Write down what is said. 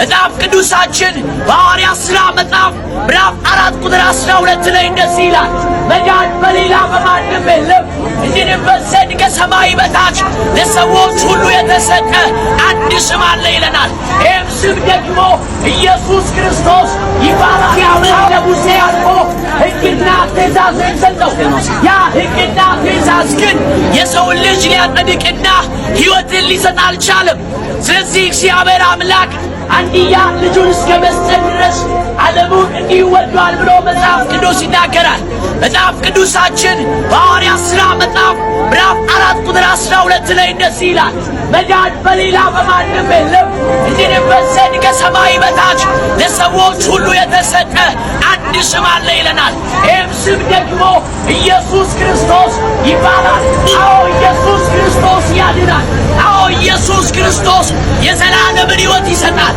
መጽሐፍ ቅዱሳችን በሐዋርያት ሥራ መጽሐፍ ምዕራፍ 4 ቁጥር 12 ላይ እንደዚህ ይላል፣ መዳን በሌላ በማንም የለም፣ እንድንበት ዘንድ ከሰማይ በታች ለሰዎች ሁሉ የተሰጠ አንድ ስም አለ ይለናል። ይህም ስም ደግሞ ኢየሱስ ክርስቶስ ይባላል። እግዚአብሔር ለሙሴ አልፎ ሕግና ትእዛዝን ሰጠው። ያ ሕግና ትእዛዝ ግን የሰውን ልጅ ሊያጸድቅና ሕይወትን ሊሰጥ አልቻለም። ስለዚህ እግዚአብሔር አምላክ አንድያ ልጁን እስከ መስጠት ድረስ ዓለሙን እንዲሁ ወዷል ብሎ መጽሐፍ ቅዱስ ይናገራል። መጽሐፍ ቅዱሳችን በሐዋርያት ሥራ መጽሐፍ ምዕራፍ 4 ቁጥር 12 ላይ እንደዚህ ይላል፣ መዳን በሌላ በማንም የለም፣ እንድንበት ዘንድ ከሰማይ በታች ለሰዎች ሁሉ የተሰጠ አንድ ስም አለ ይለናል። ይህም ስም ደግሞ ኢየሱስ ክርስቶስ ይባላል። አዎ ኢየሱስ ክርስቶስ ያድናል። አዎ ኢየሱስ ክርስቶስ የዘላለምን ሕይወት ይሰጣል።